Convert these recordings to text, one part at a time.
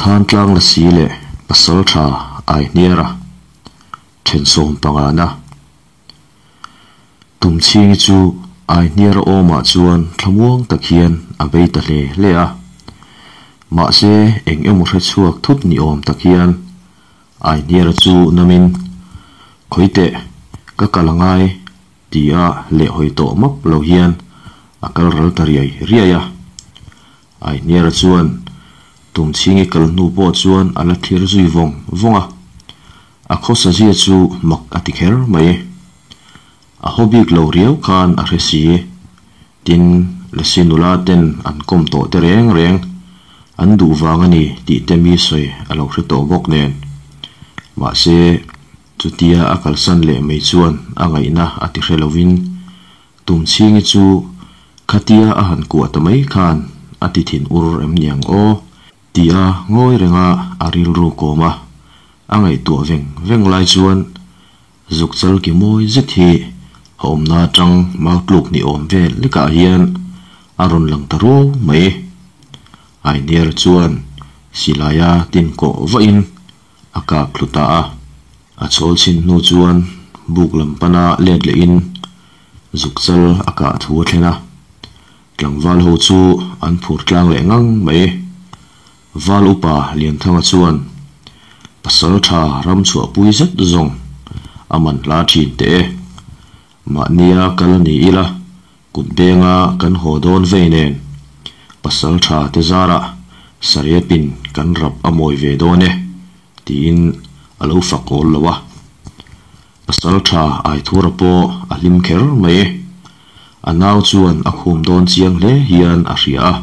Thantlang Lasi leh Pasaltha Aihniara thensawm pangana Tumchhingi chu Aihniara awmah chuan thlamuang tak hian a bei ta hle hle a. Mahse eng emaw hre chhuak thut ni awm tak hian Aihniara chu namin, Khawiteh, ka kal angai tia lehhawi tawh map lo hian a kal ral ta riai riai a. Aihniara chuan Tumchhingi kal hnu pawh chuan a la thlir zui vawng vawng a, a khawsa zia chu mak a ti kher mai. A haw bik lo riau khan a hre si. Tin, Lasi nula ten an kawm tawh te reng reng an duh vang a ni tih te mi sawi a lo hre tawh bawk nen. Mahse, chutia a kalsan leh mai chuan a ngaihna a ti hre lovin Tumchhingi chu khatia a han kuah ta mai khan a ti thin ur em ni ang aw? Tia ngawi renga a rilru kawm a, a ngaihtuah veng veng lai chuan zuk chal ki mawi zet hi a awmna atang mau tluk ni awm vel lekah hian a rawn lang ta ruau mai. Ainiar chuan silaia tin kawh vahin A kap thlu ta a. A chawl chhin hnu chuan buk lam pana let lehin zuk chal a kah thu a thlen a. Tlangval ho chu an phur tlang leh ngang mai. Val upa Lianthanga chuan pasal tha ram chhuahpui zet zawng a man hla thin teh e. Mahnia kal a ni ila Kut benga kan haw dawn vei nen pasal tha te zarah sarepin kan rap a mawi ve dawn e tiin a lo fak awl lo a. Pasal tha Aithura pawh a hlim kher mai. A nau chuan a khum dawn chiang hle hian a hria a.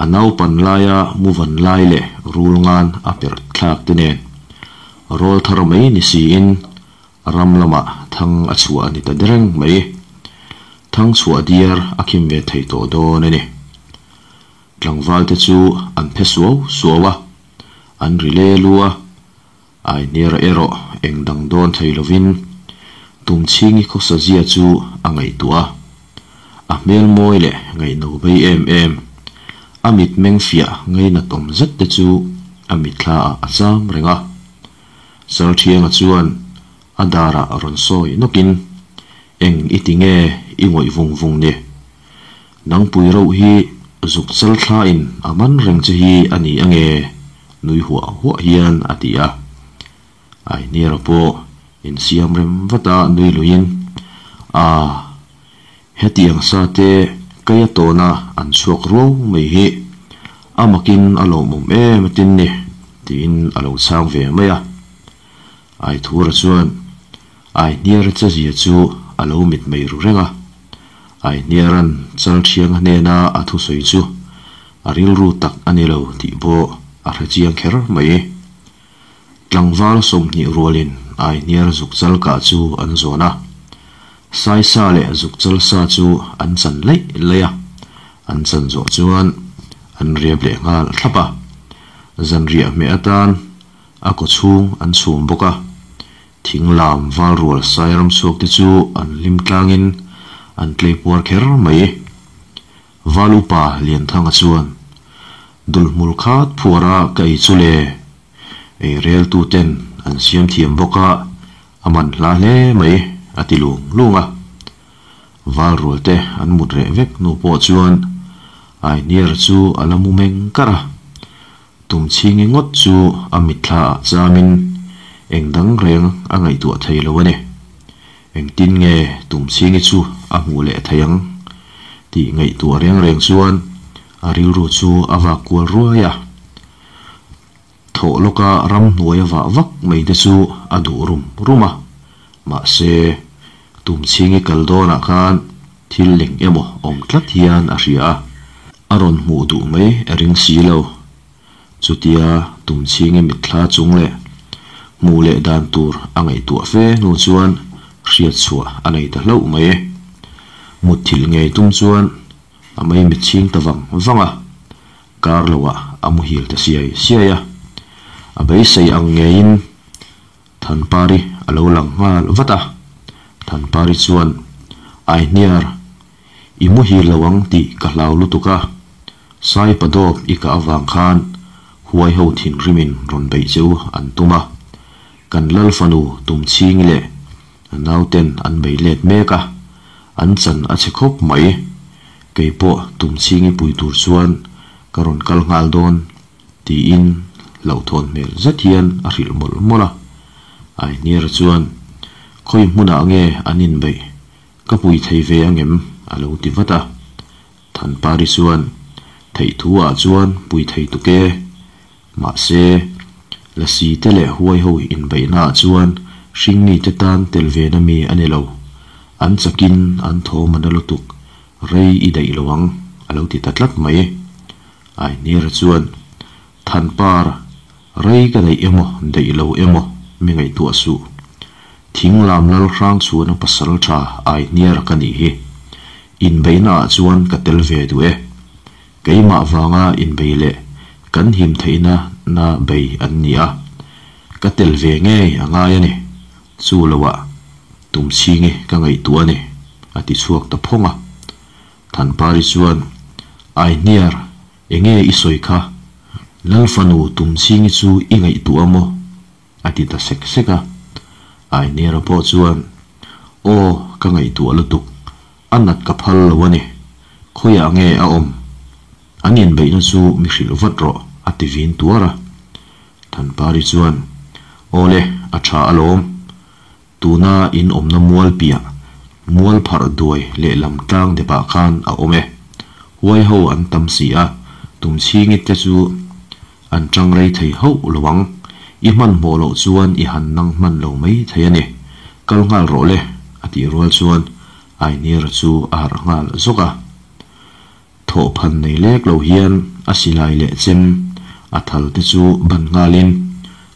A naupan laia muvan lai leh rul ngan a perh thlak te nen rawl thar mai ni siin Ram lamah thang a chhuah a ni ta dereng mai. Thang chhuah diar a khim ve thei tawh dawn a ni. Tlangval te chu an phe suau suau a, an ri le lu a, Aihniara erawh eng dang dawn thei lovin Tumchhingi khawsa zia chu a ngaihtuah a. A hmel mawi leh ngaihno bei em em, a mitmeng fiah ngainat awm zet te chu a mitthla ah a cham reng a. Salthianga chuan a darah rawn sawi nawkin, Eng i ti nge i ngawih vung vung ni? Nangpui rauh hi zuk chal thlain a man reng che hi a ni ange? nui huah huah hian a ti a. Aihniara pawh insiam rem vata nui luiin, Aa. Hetiang sa te keia tawna an chhuak ruau mai hi a makin a lawmawm em a tin ni tiin a lo chhang ve mai a. Aithura chuan Aihniara chezia chu a lo mitmei ru reng a. Aihniaran Chalthianga hnena a thusawi chu a rilru tak a ni lo tih pawh a hre chiang kher mai. Tlangval 20 rualin Aihniar zukchal kah chu an zawn a, Saisa leh zukchal sa chu an chan laih laih a, an chan zawh chuan an riap leh nghal thlap a, zanriah hmeh atan a kaw chhung an chhum bawk a, thing lam val rual sai ram chhuak te chu an hlim tlangin an tleipuar kher mai. Val upa Lianthanga chuan, Dulhmul khat phuara ka ei chu le, ei rel tu ten an siam thiam bawk a, a man hla hle mai, a ti lung lung a. Val rual te an mut reh vek hnu pawh chuan Aihniar chu a la mu meng kar a. Tumchhingi ngawt chu a mitthla ah chamin eng dang reng a ngaihtuah thei lo a ni. Engtin nge Tumchhingi chu a hmuh leh thei ang tih ngaihtuah reng reng chuan a rilru chu a vak kual ruai a. Thawh lawka ramhnuai a vah vak mai te chu a duh rum rum a, mahse Tumchhingi kal dawnah khan thil eng emaw awm tlat hian a hria a, a rawn hmuh duh mai a ring si lo. Chutia Tumchhingi mitthla chung leh hmuh leh dan tur a ngaihtuah fe hnu chuan hriat chhuah a nei ta hlauh mai. Mutthilh ngei tum chuan a mei mitchhing ta vang vang a, kar loah a muhil ta siai siai a. A beisei ang ngeiin Thanpari a lo lang nghal vat a, Thanpari chuan, Aihniar, i muhil lo ang tih ka hlau lutuk a, Saipadawp i kah avang khan Huai ho thinrimin rawn beih che u an tum a, kan lal fanu Tumchhingi leh a nauten an bei let mek a, an chan a chhe khawp mai. Kei pawh Tumchhingi pui tur chuan ka rawn kal nghal dawn tiin hlauhthawn hmel zet hian a hrilh mawlh mawlh a. Aihniara chuan, Khawi hmunah nge an inbeih? Ka pui thei ve angem? a lo ti vat a. Thanpari chuan, Theih thu ah chuan pui thei tuk e. Mahse, Lasi te leh huai ho inbeihna ah chuan hringmi te tan tel ve na mi a ni lo. An chakin an thawm a na lutuk, rei i daih lo ang, a lo ti ta tlat mai. Aihniara chuan, Thanpar, rei ka daih emaw daih lo emaw mi ngaihtuah suh. Thing lam lal hrang chhuana pasal tha Aihniara ka nih hi. Inbeihna ah chuan ka tel ve duh e. Keimah vanga inbei leh kan him theihna na bei an ni a. Ka tel ve ngei a ngai a ni. Chu loah Tumchhingi ka ngaihtuah a ni, a ti chhuak ta phawng a. Thanpari chuan, Aihniar, enge i sawi kha? Lal fanu Tumchhingi chu i ngaihtuah a maw? A ti ta sek sek a. Ainera pawh chuan, Aw, ka ngaihtuah lutuk. A nat ka phal lo a ni. Khawiah nge a awm? An inbeihna chu mi hrilh vat rawh, a ti vin tuar a. Thanpari chuan, Aw le, a tha alawm. Tuna in awmna mual piah, mual pharh duai lehlam tlang depah khan a awm e. Huai ho an tam si a, tumchhingit te chu an tang rei thei hauh lo ang. I hmanhmawh loh chuan i han nang hman lo mai thei a ni. Kal nghal rawh le, a tih rual chuan Ainira chu a harh nghal zawk a. Thawhphan nei lek lo hian a silai leh chem a thal te chu ban nghalin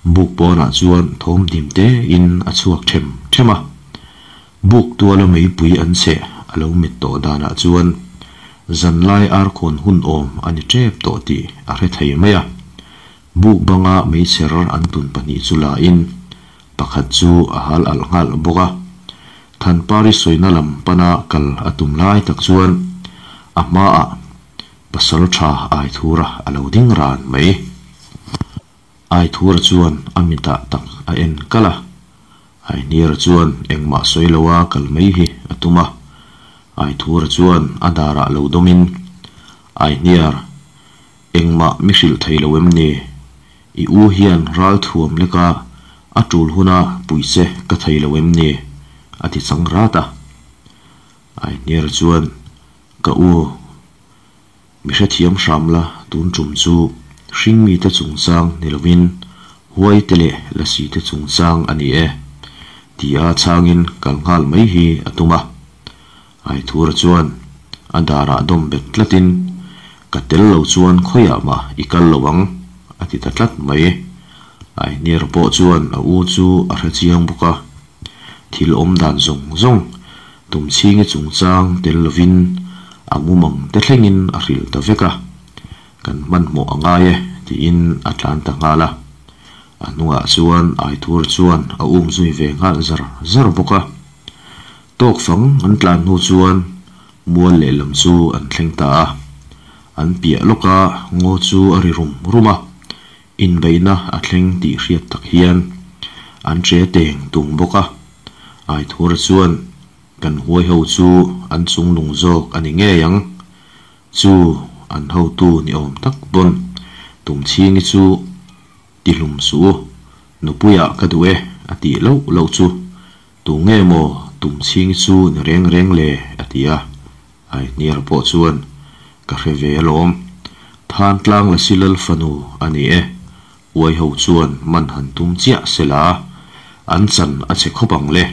buk pawnah chuan thawm dim tein a chhuak them them a. Buk tuala meipui an cheh a lo mit tawh danah chuan zanlai arkhawn hun awm a ni tep tawh tih a hre thei mai a. Buk banga meichher an tun pahnih chu lain pakhat chu a hal alh nghal bawk a. Thanpari sawina lam pana kal a tum lai tak chuan a hmaah pasal tha Aithura a lo ding ran mai. Aithura chuan a mitah tak a en kal a, Aihniara chuan engmah sawi loa kal mai hi a tum a. Aithura chuan a darah lo dawmin, Aihniar, engmah mi hrilh thei lo em ni? I u hian ral thuam leka a tul huna pui che ka thei lo em ni? a ti chang rat a. Aihniar chuan, Ka u, mi hrethiam hram la, tun tum chu hringmite chungchang ni lovin huaite leh lasite chungchang a ni e, tia chhangin kal nghal mai hi a tum a. Aithura chuan a darah dawm bet tlatin, Ka tel lo chuan khawiah mah i kal lo ang, a ti ta tlat mai. Aihniara pawh chuan a u chu a hre chiang bawk a, thil awm dan zawng zawng Tumchhingi chungchang tel lovin a mumang te thlengin a hrilh ta vek a, Kan hmanhmawh a ngai e, tiin a tlan ta nghal a. A hnungah chuan Aithura chuan a um zui ve nghal zar zar bawk a. Tawk fang an tlan hnu chuan mual lehlam chu an thleng ta a. An piah lawka ngaw chu a ri rum rum a, inbeihna a thleng tih hriat tak hian an che teng tung bawk a. Aithura chuan kan huai ho chu an chunglung zawk a ni ngei ang. Chu an hotu ni awm tak pawn Tumchhingi chu ti hlum suh u, nupuiah ka duh e a tih loh loh chu Tu nge maw Tumchhingi chu ni reng reng le? a ti a. Aihniara pawh chuan, Ka hre ve alawm. Thantlang Lasilal fanu a ni e. Uai ho chuan man han tum chiah se la, an chan a che khawp ang le,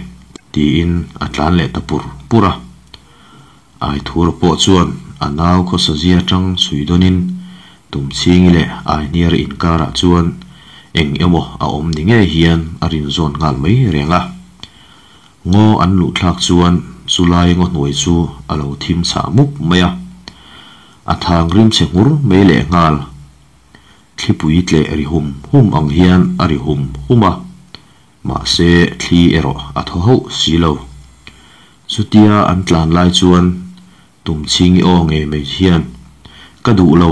tiin a tlan leh ta pur pur a. Aithura pawh chuan a nau khawsazia atang chhui dawnin Tumchhingi leh Aihniara inkarah chuan eng emaw a awm ni ngei hian a rinzawn nghal mai reng a. Ngaw an luh thlak chuan chulai ngaw hnuai chu a lo thim chhah mup mai a. A thang rim chhe nghur mai leh nghal. Thlipui tleh ri hum hum ang hian a ri hum hum a. Mahse thli erawh a thaw hauh si lo. Chutia an tlan lai chuan Tumchhingi aw ngei mai hian, Ka duh lo,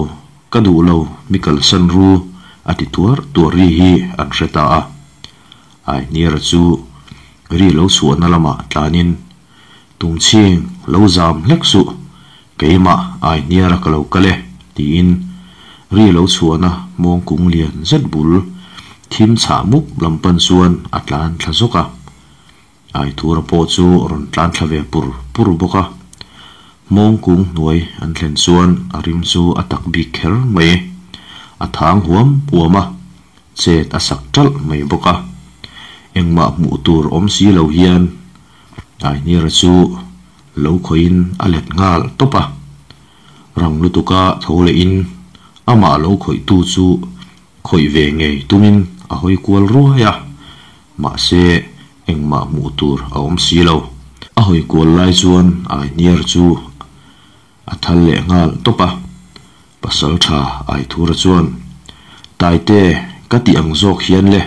ka duh lo, mi kalsan ru, a ti tuar tuar ri hi an hre ta a. Aihniara chu ri lo chhuahna lamah tlanin, Tumchhing, lo zam hlek suh, keimah Aihniara ka lo kal e, tiin ri lo chhuahna hmawng kung lian zet bul thim chhah mup lam pan chuan a tlan thla zawk a. Aithura pawh chu rawn tlan thla ve pur pur bawk a. Hmawng kung hnuai an thlen chuan a rim chu a tak bik kher mai. A thang huam huam a, chet a sak ṭalh mai bawk a. Engmah hmuh tur awm si lo hian Aihniara chu lo khawihin a let nghal tawp a. Rang lutuka tho lehin amah lo khawihtu chu khawih ve ngei tumin a hawi kual ruai a. Mahse, engmah hmuh tur a awm si lo. A hawi kual lai chuan Aihniar chu a thal leh nghal tawp a. Pasaltha Aithura chuan, Taite, ka tih ang zawk hian le,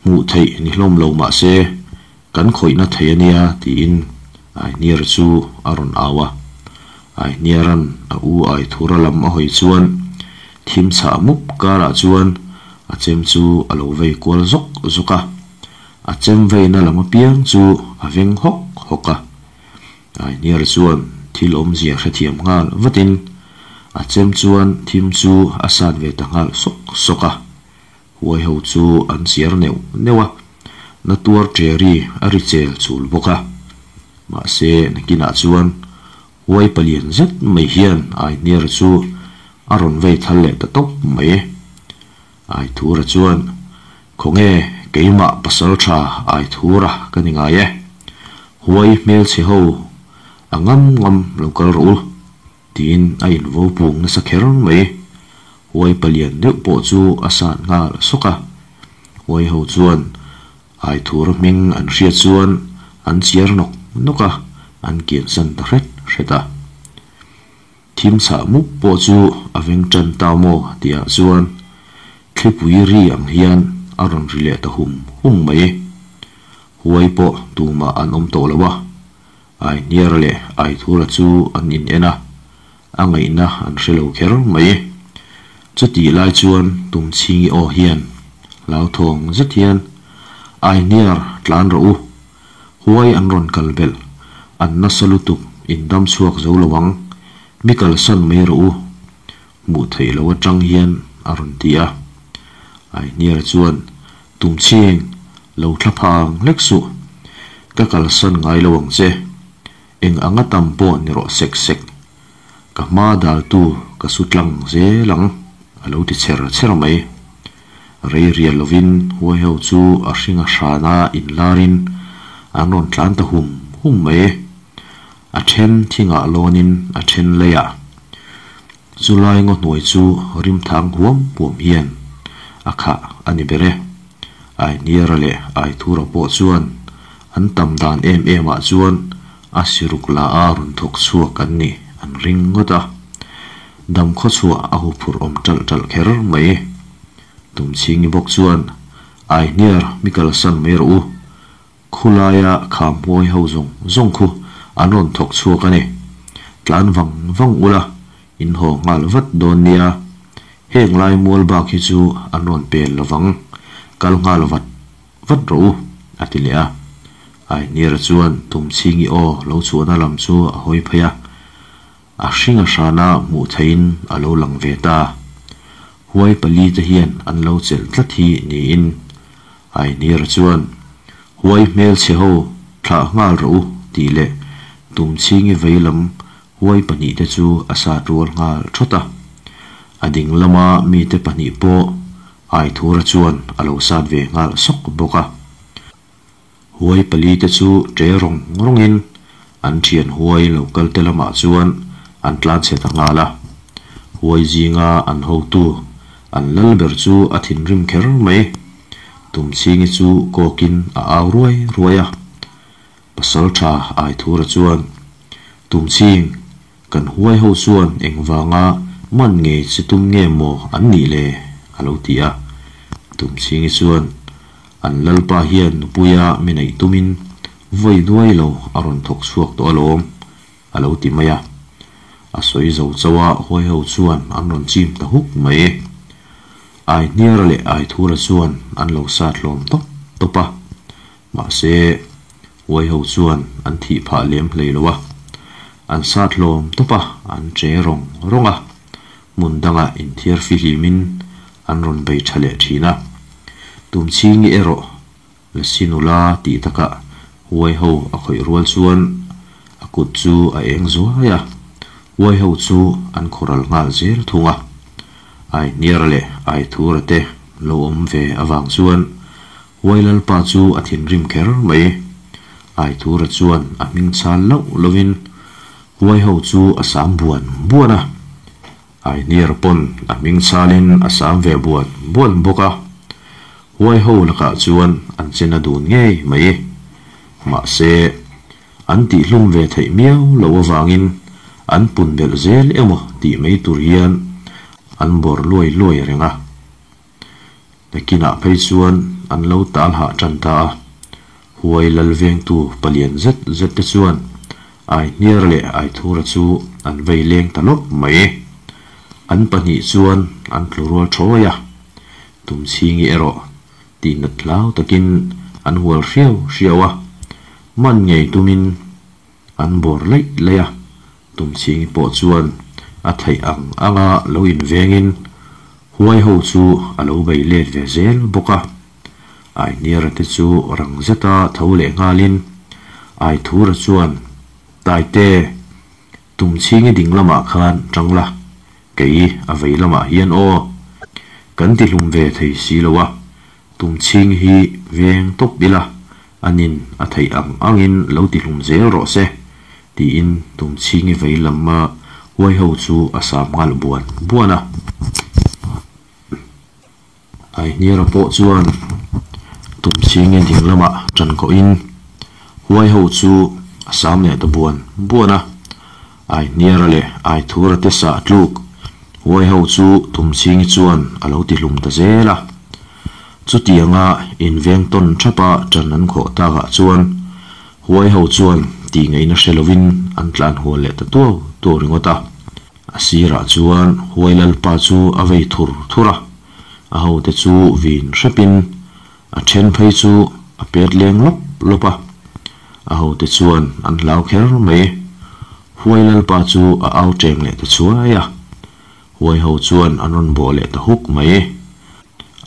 hmuh theih ni hlawm lo mahse, kan khawihna thei a nia, tiin Aihniar chu a rawn au a. Aihniaran a u Aithura lam a hawi chuan thim chhah mup karah chuan a chem chu a lo vei kual zawk zawk a, a chem veina lam apiang chu a veng hawk hawk a. Aihniar chuan thil awmzia hrethiam nghal vatin a chem chuan thim chu a sat ve ta nghal sawk sawk a, huai ho chu an chiar neuh neuh a, na tuar ṭeri a ri chel chul bawk a. Mahse nakinah chuan Huai palian zet mai hian Aihniara chu a rawn vei thal leh ta tawp mai. Aithura chuan, Khawnge keimah pasal tha Aithura ka ni ngai e. Huai hmelchhe ho a ngam ngam lo kal rawh u, tiin a invo pung nasa kher mai. Huai palian deuh pawh chu a sat nghal sawk a. Huai ho chuan Aithura hming an hriat chuan an chiar nawk nawk a, an kiansan ta hret hret a. Thim chhah mup pawh chu a veng tan ta maw tihah chuan thlipui ri ang hian a rawn ri leh ta hum hum mai. Huai pawh tumah an awm tawh lo a, Aihniara leh Aithura chu an in en a, a ngaihna an hre lo kher mai. Chutih lai chuan Tumchhingi aw hian hlauthawng zet hian, Aihniar, tlan rawh u. Huai an rawn kal belh, an nasa lutuk in dam chhuak zo lo ang, mi kalsan mai rawh u. Hmuh theih loh atang hian a rawn ti a. Aihniar chuan, Tumchhing, lo thla phang hlek suh. Ka kalsan ngai lo ang che. Eng anga tam pawh ni rawh sek sek. Ka hma daltu ka su tlang zel ang, a lo ti chher chher mai. Rei rial lovin huai ho chu a hringa hrana inlarin an rawn tlan ta hum hum mai. A then thingah lawnin a then leiah. Chulai ngaw hnuai chu rimthang huam huam hian a khah a ni ber e. Aihniara leh Aithura pawh chuan an tam dan em em ah chuan a siruk la a rawn thawk chhuak an nih an ring ngawt a. Dam khawchhuah a huphurh awm ṭalh ṭalh kher mai. Tumchhingi bawk chuan, Aihniar mi kalsan mai rawh u. Khulaia khamhuai ho zawng zawng khu an rawn thawk chhuak a ni. Tlan vang vang ula, in haw nghal vat dawn nia. Heng lai mual bak hi chu an rawn pel lovang, kal nghal vat vat rawh u, a ti leh a. Aihniara chuan Tumchhingi aw lo chhuahna lam chu a hawi phei a. A hring a hrana hmuh theihin a lo lang ve ta. Huai palite hian an lo chelh tlat hi niin Ainira chuan, Huai hmelchhe ho thlah nghal rawh u tih leh Tumchhingi vei lam huai pahnihte chu a sat rual nghal thawt a. A ding lama mite pahnih pawh Aithura chuan a lo sat ve nghal sawk bawk a. Huai palite chu ṭe rawng rawngin an ṭhian huai lo kalte lamah chuan an tlanchhe ta nghal a. Huai zinga an hotu an lal ber chu a thinrim kher mai. Tumchhingi chu kawkin a au ruai ruai a. Pasalṭha Aithura chuan, Tumchhing, kan huai ho chuan engvanga man ngei che tum nge maw an nih le? a lo ti a. Tumchhingi chuan, An lalpa hian nupuia mi neih tumin vawi duai lo a rawn thawk chhuak tawh alawm, a lo ti mai a. A sawi zo chauh a, huai ho chuan an rawn chim ta huk mai. Aihniara leh Aithura chuan an lo sat hlawm tawp tawp a, mahse huai ho chuan an thih phah lem hlei lo a, an sat hlawm tawp a, an che rawng rawng a, hmun dangah inthiar fihlimin an rawn bei tha leh thin a. Tumchhingi erawh Lasi nula tih takah huai ho a khawih rual chuan a kut chu a eng zuai a, huai ho chu an khawral nghal zel thung a. Aihniara leh Aithura te lo awm ve avang chuan huai lalpa chu a thinrim kher mai. Aithura chuan a hming chhal loh lovin huai ho chu a sam buan buan a. Aihniar pawn a hming chalin a sam ve buan buan bawk a, huai ho lakah chuan an che na dun ngei mai. Mahse, an tihhlum ve theih miau loh avangin an pun belh zel emaw tih mai tur hian an bawr luai luai reng a. Nakinah phei chuan an lo tal hah tan ta a, huai lal vengtu palian zet zet te chuan Aihniar leh Aithura chu an vei leng ta lawp mai. An pahnih chuan an tlu rual thawi a, Tumchhingi erawh tihnat hlau takin an hual hriau hriau a, man ngei tumin an bawr laih laih a, Tumchhingi pawh chuan a theih ang anga lo invengin huai ho chu a lo bei let ve zel bawk a. Aihniara te chu rang zeta tho leh nghalin Aithura chuan, Taite, Tumchhingi ding lamah khan tang la, kei a vei lamah hian aw. Kan tihlum ve thei si lo a, Tumchhingi hi veng tawp ila, anin a theih ang angin lo tihlum zel rawh se, tiin Tumchhingi vei lama huai ho chu a sam nghal buan buan a. Aihniara pawh chuan Tumchhingi ding lamah ṭan kawhin huai ho chu a sam leh ta buan buan a. Aihniara leh Aithura te sah tluk huai ho chu Tumchhingi chuan a lo ti hlum ta zel a. Chutianga inveng tawn thapa ṭan an khawh takah chuan huai ho chuan tih ngaihna hre lovin an tlan hual leh ta tuau tuau ringawt a. A sirah chuan huai lalpa chu a vei thur thur a, a hote chu vin hrepin a then phei chu a pet leng lawp lawp a. A hote chuan an hlau kher mai. Huai lalpa chu a au teng leh ta chuai a, huai ho chuan an rawn bawh leh ta huk mai.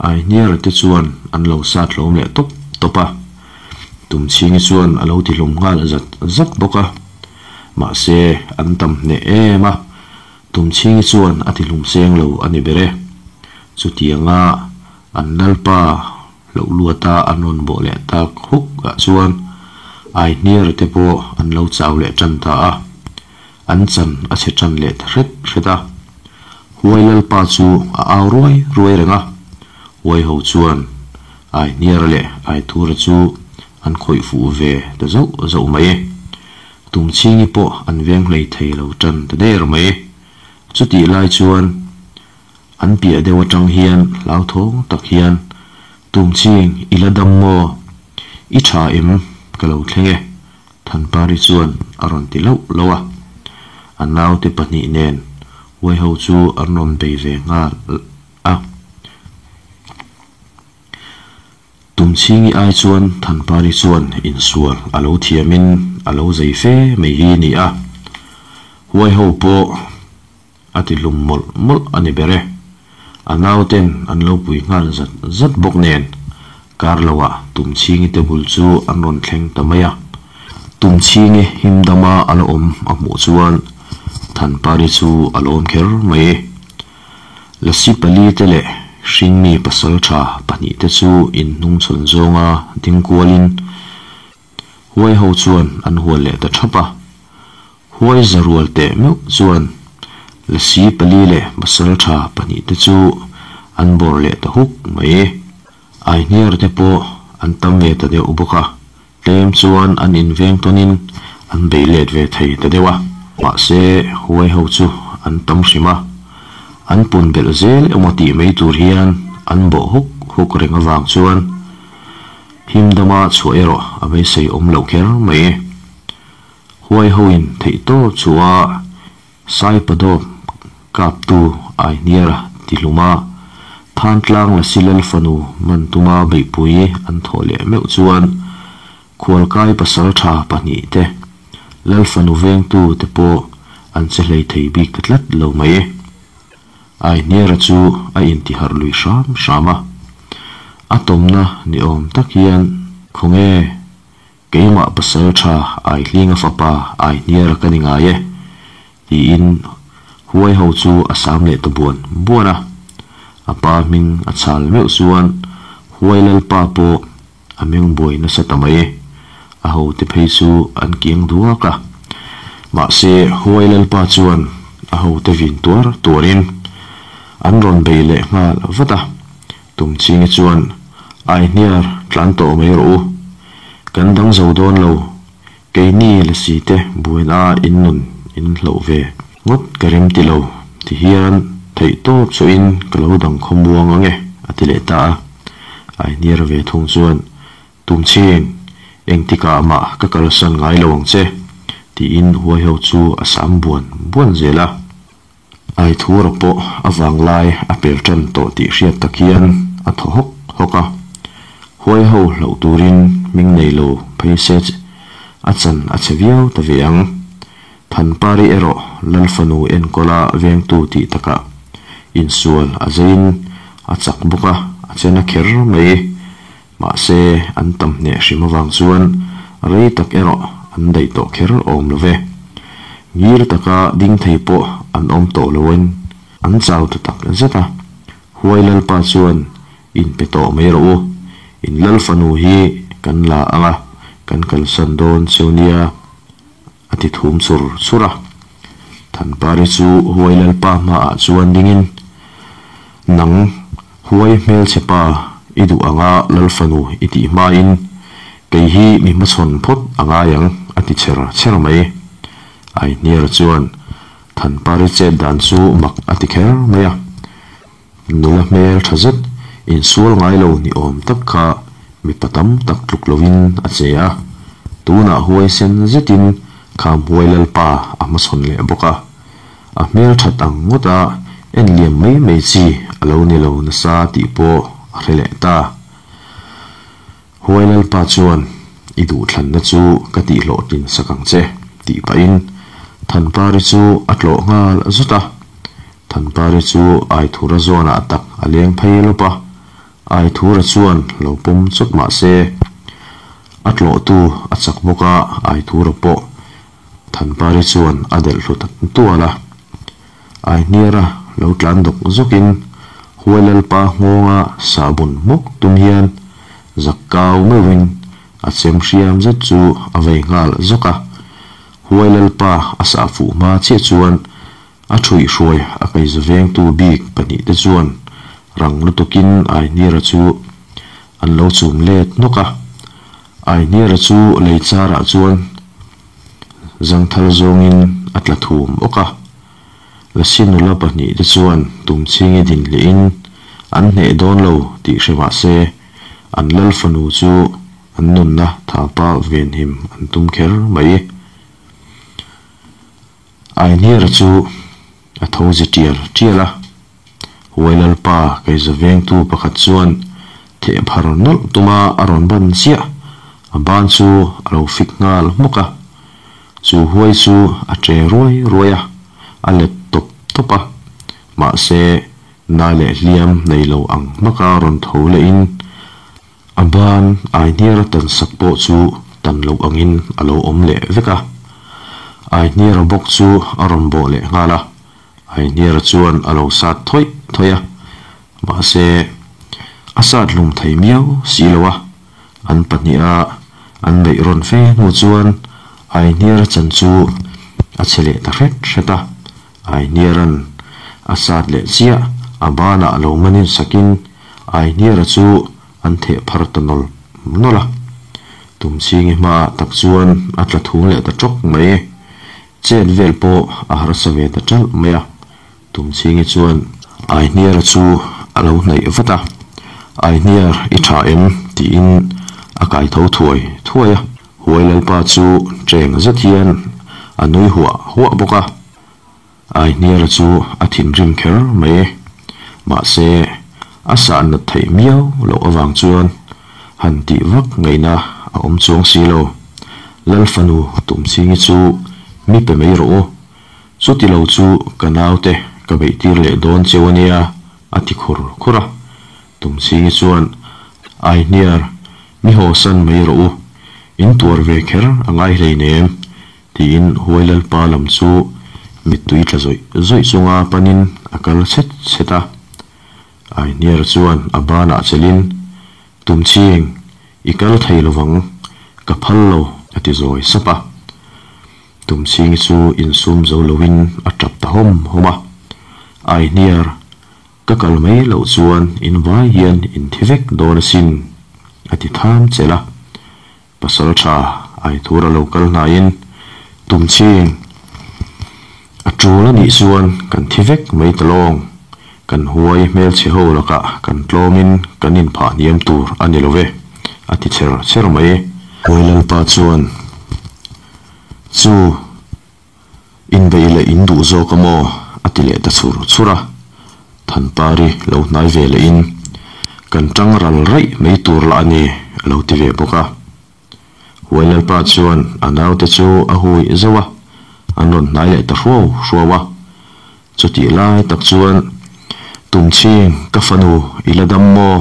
Aihniara te chuan an lo sat hlawm leh tawp tawp a, Tumchhingi chuan a lo ti hlum nghal zat zat bawk a. Mahse, an tam hneh em a, Tumchhingi chuan a ti hlum seng lo a ni ber e. Chutianga an lalpa hloh luata an rawn bawh leh tak huk ah chuan Aihniara te pawh an lo chau leh tan ta a. An chan a chhe tan leh ta hret hret a. Huai Lalpa chu a au ruai ruai reng a. Huai ho chuan Aihniara leh Aithura chu an khawih fuh ve ta zauh zauh mai. Tumchhingi pawh an veng hlei thei lo tan ta der mai. Chutih lai chuan an piah deuh atang hian hlauthawng tak hian, Tumchhing, i la dam maw? I tha em? Ka lo thleng e. Thanpari chuan a rawn ti lauh lauh a. A naute pahnih nen huai ho chu an rawn bei ve nghal a. Tumchhingi ai chuan Thanpari chuan insual a lo thiamin a lo zei fe mai hi ni a. Huai ho pawh a ti hlum mawlh mawlh a ni ber e. A nauten an lo pui nghal zat zat bawk nen kar loah Tumchhingi te bul chu an rawn thleng ta mai a. Tumchhingi him dama a la awm a hmuh chuan Thanpari chu a lawm kher mai. Lasi pali te leh Hringmi pasal tha pahnih te chu inhnung chhawn zawnga ding kualin Huai ho chuan an hual leh ta thap a. Huai za rual teh meuh chuan Lasi pali leh pasal tha pahnih te chu an bawr leh ta huk mai. Aihniar te pawh an tam ve ta deuh bawk a, tlem chuan an inveng tawnin an bei let ve thei ta deuh a. Mahse huai ho chu an tam hrim a, an pun belh zel emaw tih mai tur hian an bawh huk huk reng avang chuan Him dama chhuah erawh a beisei awm loh kher mai. Huai hoin theihtawp chhuah Saipadawp kaptu Aihniara ti hlum a, Thantlang Lasi Lal fanu man tuma beihpui an thawh leh meuh chuan Khualkai pasaltha pahnihte Lal fanu vengtu te pawh an che hlei thei bik ta tlat lo mai. Aihniara chu a intiharh lui hram hram a, a tawmna ni awm tak hian Khawnge keimah pasaltha Aihlinga fapa Aihniara ka ni ngai e tiin huai ho chu a sam leh ta buan buan a, a pa hming a chhal meuh chuan huai lalpa pawh A meng buai nasa ta mai. A hote phei chu an kiang duak a. Mahse, Huai Lalpa chuan a hote vin tuar tuarin an rawn bei leh nghal vat a. Tumchingi chuan, Aihniar tlan tawh mai rawh u. Kan dang zo dawn lo. Keini lasi te buaina in nun in hloh ve ngawt ka rem ti lo ti hian theih tawp chawhin ka lo dang khawmuang ang e a ti leh ta a. Aihniar ve thung chuan Tumchhin, engtikah mah ka kalsan ngai lo ang che tiin huaiho chu a sam buan buan zel a. Aithura pawh a vanglai a pel tan tawh tih hriat tak hian a thaw hawk hawk a. Huai ho hlauh turin hming nei lo phei se a chan a che viau ta ve ang. Thanpari erawh Lal fanu enkawla vengtu tih takah insual a zeiin a chak bawk a, a chen a kher mai. Mahse an tam hneh hrim avang chuan rei tak erawh an daih tawh kher awm lo ve. Ngir taka ding thei pawh an awm tawh loin an chau ta tak zet a. Huai Lalpa chuan inpe tawh mai rawh u, in Lal fanu hi kan la ang a, kan kalsan dawn cheu nia a ti thum chur chur a. Thanpari chu Huai Lalpa hmaah chuan dingin, Nang Huai hmelchhe pa i duh anga Lal fanu i tih hmain kei hi mi hmachhawn phawt a ngai ang a ti chher chher mai. Aihniara chuan Thanpari chet dan chu mak a ti kher mai a. Nula hmel tha zet insual ngai lo ni awm tak kha mipa tam tak tluk lovin a che a, tunah huaisen zetin Khamhuai Lalpa a hmachhawn leh bawk a. A hmel that ang ngawt a, en liam mai mai chi a lo ni lo nasa tih pawh a hre leh ta. Huai Lalpa chuan i duhthlanna chu ka tihhlawhtlin sak ang che tih pahin Thanpari chu a tlawh nghal zut a. Thanpari chu Aithura zawnah tak a leng phei lawp a, Aithura chuan lo pawm chawt mah se a tlawhtu a chak bawk a, Aithura pawh Thanpari chuan a delh hlu ta tual a. Aihniara lo tlan dawk zawkin Huai Lalpa nghawnga sahbun hmawk tum hian zak kau meuhin a chem hriam zet chu a vei nghal zawk a. Huai Lalpa a sah fuh hma chiah chuan a thuihhruai a kaiza vengtu bik pahnihte chuan rang lutukin Aihniara chu an lo chum let nawk a. Aihniara chu lei charah chuan Zangthal zawngin a tla thum awk a, Lasi nula pahnihte chuan tumchhingi din hlihin an hneh dawn lo tih hre mah se, an lal fanu chu an nunna thapa venhim an tum kher mai. Aihniara chu a tho zi tial tial a, Huai Lalpa keiza vengtu pakhat chuan theh phar nawlh tuma a rawn ban chiah, a ban chu a lo fik nghal hmawk a. Chu huai chu a che ruai ruai a, a let tawp tawp a. Mahse, na leh hliam nei lo ang hmaka rawn tho lehin a ban Aihniara tan sak pawh chu tan loh angin a lo awm leh vek a. Aihniara bawk chu a rawn bawh leh nghal a. Aihniara chuan a lo sat thawih thawih a, mahse a sat hlum thei miau si lo a, an pahniha an beih rawn fe hnu chuan Aihniara chan chu a che leh ta hret hret a, Aihniara'n a sat leh chiah a banah lo manin sakin Aihniara chu an theh phar ta nawl nawlh a, Tumchhingi hmaah tak chuan a tla thung leh ta tawk mai. Chet vel pawh a harsa ve ta ṭalh mai a, Tumchhingi chuan Aihniara chu a lo hnaih vat a, Aihniar i ṭha em? tiin a kai tho thuai thuai a. Huai Lalpa chu ṭeng zet hian a nui huah huah bawk a, Aihniara chu a thinrim kher mai. Mahse. A sah nat theih miau loh avang chuan han tih vak ngaihna a awm chuang si lo. Lal fanu Tumchhingi chu mi pe mai rawh u, chuti lo chu ka naute ka beih tir leh dawn cheu a nia, a ti khur khur a. Tumchhingi chuan, Aihniar, mi hawsan mai rawh u, in tuar ve kher a ngai hleinem, Tiin Huai Lalpa lam chu mittui tla zawih zawih chunga panin a kal chhet chhet a. Aihniara chuan a banah chelhin, Tumchhing, i kal thei lovang, ka phal lo, a ti zawi sap a. Tumchhingi chu insum zo loin a tap ta hawm hawm a. Aihniar, ka kal mai loh chuan in vai hian in thi vek dawn asin, a ti tham chelh a. Pasal tha Aithur a lo kal hnaiin Tumchhing a tul a nih chuan kan thi vek mai ta lawng, kan huai hmelchhe ho lakah kan tlawmin kan inphah hniam tur a ni lo ve, a ti chher chher mai. Huai Lalpa chuan chu inbeih leh in duh zawk a maw? a ti leh ta chhur chhur a. Thanpari lo hnai ve lehin, Kan tang ral raih mai tur lah a ni, a lo ti ve bawk a. Huai Lalpa chuan a naute chu a hui zauh a, an rawn hnai leh ta hruau hruau a. Chutih lai tak chuan, Tumchhing, ka fanu, i la dam maw?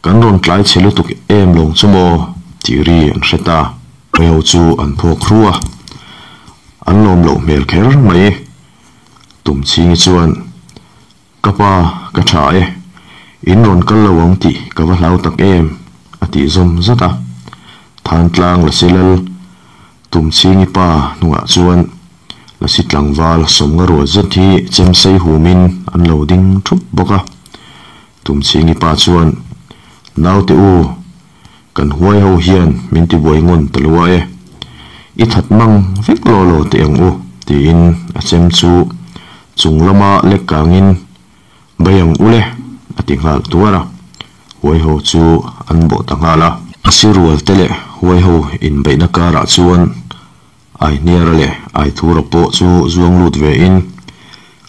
Kan rawn tlai chhe lutuk em lawng chu maw? tih ri an hre ta. Hmeiho chu an phawk hru a, an lawm loh hmel kher mai. Tumchhingi chuan, Ka pa, ka tha e, in rawn kal lo ang tih ka va hlau tak em, a tih zawm zat a. Thantlang Lasi Lal Tumchhingi pa hnungah chuan Lasi tlangval sawmnga rual zet hi chemsei humin an lo ding thup bawk a. Tumchhingi pa chuan, Naute u, Kan huai ho hian min ti buai ngawn ta lua e. I that mang vek law law teh ang u, tiin a chem chu chung lama lek kangin Bai ang u le, a ti nghal tuar a. Huai ho chu an bawh ta nghal a. A sirual te leh huai ho inbeihna karah chuan Aihniara leh Aithura pawh chu zuang lut vein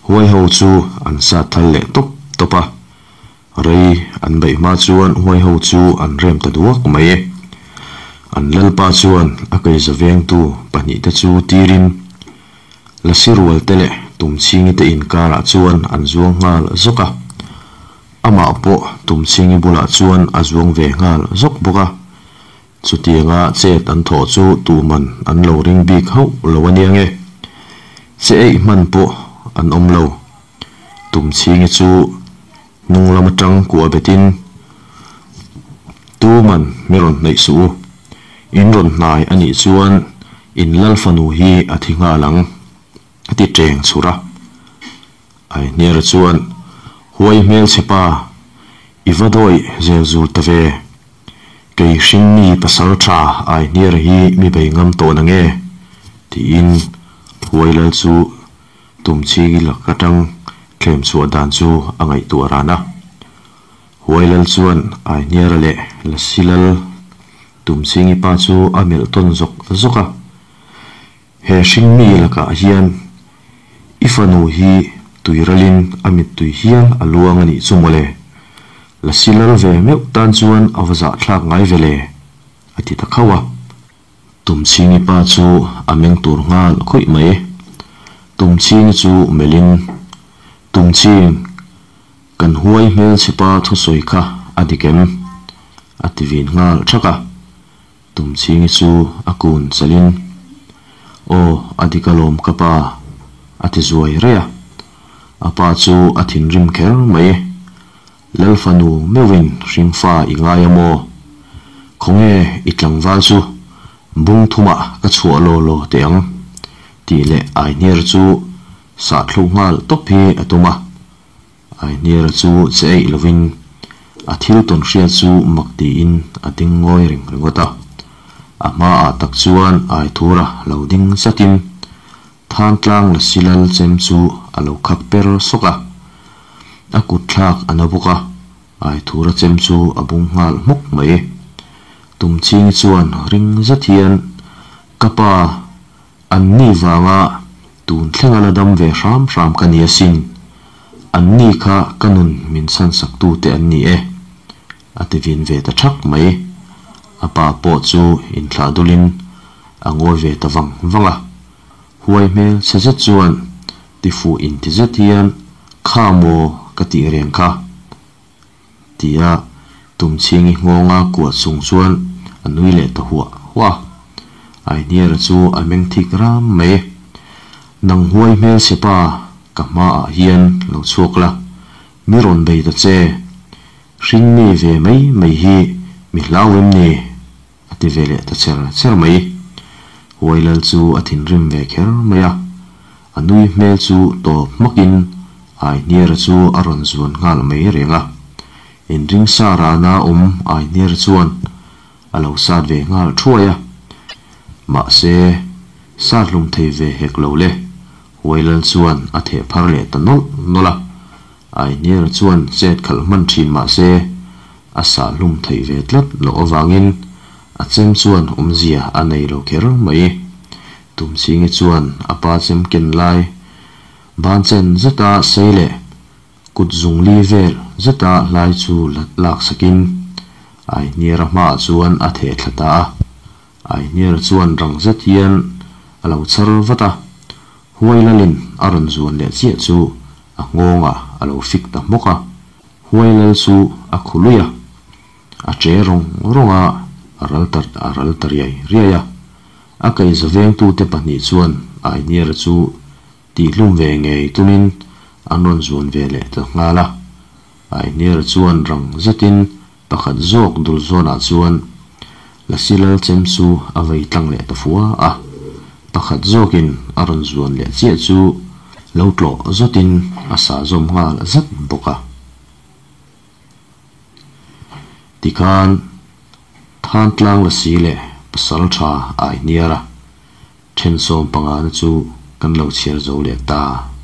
huai ho chu an sat thal leh tawp tawp a. Rei an beih hma chuan huai ho chu an rem ta duak mai e. An lalpa chuan a keiza vengtu pahnihte chu tirin Lasi rualte leh Tumchhingi te inkarah chuan an zuang nghal zawk a. Amah pawh Tumchhingi bulah chuan a zuang ve nghal zawk bawk a. Chutianga chet an thawh chu tuman an lo ring bik hauh lo a nia nge. Che eih hman pawh an awm lo. Tumchhingi chu hnung lam atang kuah betin, Tuman mi rawn hnaih suh u, in rawn hnai a nih chuan in lal fanu hi a thi nghal ang, a ti teng chhur a. Aihniara chuan, Huai hmelchhe pa, i va dawih zel zul ta ve. Kei hringmi pasal tha Aihniara hi mi bei ngam tawh na nge? tiin Huai lal chu Tumchhingi lak atang thlem chhuah dan chu a ngaihtuah ran a. Huai Lal chuan Aihniara leh Lasi Lal Tumchhingi pa chu a melh tawn zawk zawk a. He hringmi lakah hian i fanu hi tuiralin a mittui hial a luang a nih chu mawle. Lasi Lal ve meuh tan chuan a va zahthlak ngai ve le, a ti ta khauh a. Tumchhingi pa chu a meng tur nghal khawih mai. Tumchhingi chu melhin, Tumchhing, kan huai hmelchhe pa thusawi kha a dik em? a ti vin nghal thak a. Tumchhingi chu a kun chalhin, Aw, a dik alawm ka pa, a ti zuai raih a. A pa chu a thinrim kher mai. Lal fanu meuhin hringfa i ngai a maw? Khawnge i tlangval chu bung thumah ka chhuah law law teh ang tih leh Aihniara chu sah thluk nghal tawp hi a tum a. Aihniara chu che eih lovin a thil tawn hriat chu mak tiin a ding ngawi reng ringawt a. A hmaah tak chuan Aithura lo ding zatin Thantlang Lasi Lal chem chu a lo khak per sawk a. A kut thlak a na bawk a, Aithura chem chu a bung nghal hmawk mai. Tumchhingi chuan ring zet hian, Ka pa, an ni vanga tun thlenga la dam ve hram hram ka ni asin. Anni kha ka nun min chhan saktute an ni e, a ti vin ve ta ṭhak mai. A pa pawh chu inthlah dulin a ngawi ve ta vang vang a. Huai hmel chhe zet chuan tifuh inti zet hian, Kha maw ka tih reng kha? Tia Tumchhingi nghawnga kuah chung chuan a nui leh ta huah huah a. Aihniara chu a meng thik ram mai. Nang huai hmel chhe pa, ka hmaah hian lo chhuak la, mi rawn bei ta che. Hringmi ve mai mai hi mi hlau em ni? A ti ve leh ta cher cher mai. Huailal chu a thinrim ve kher mai a, a nui hmel chu tawp hmakin Aihniara chu a rawn zuan nghal mai reng a. Inring sa rana awm Aihniara chuan a lo sat ve nghal thuai a. Mahse, sat hlum thei ve hek lo le, Huailal chuan a theh phar leh ta nawlh nawlh a. Aihniara chuan chet khalh hman thin mah se, a sah hlum theih ve tlat loh avangin a chem chuan awmzia a nei lo kher mai. Tumchhingi chuan a pa chem ken lai ban chen zeta sei leh kut zung li vel zeta hlai chu lak sakin Aihniara hmaah chuan a theh thla ta a. Aihniara chuan rang zet hian a lo chhar vat a, Huai lalin a rawn zuan leh chiah chu a nghawngah a lo fik ta hmawk a, Huai lal chu a khu lui a, a che rawng rawng a, a ral ta a ral ta riai riai a. A kaihza vengtute pahnih chuan Aihniara chu tihhlum ve ngei tumin an rawn zuan ve leh ta nghal a. Aihniara chuan rang zetin Pakhat zawk dul zawnah chuan Lasi lal chem chu a vei tlang leh ta fua a, pakhat zawkin a rawn zuan leh chiah chu lo tlawh zawtin a sa zawm nghal zat bawk a. Tikhan Thantlang Lasi leh Pasal tha Aihniara then 15 na chu kan lo chhiar zo leh ta.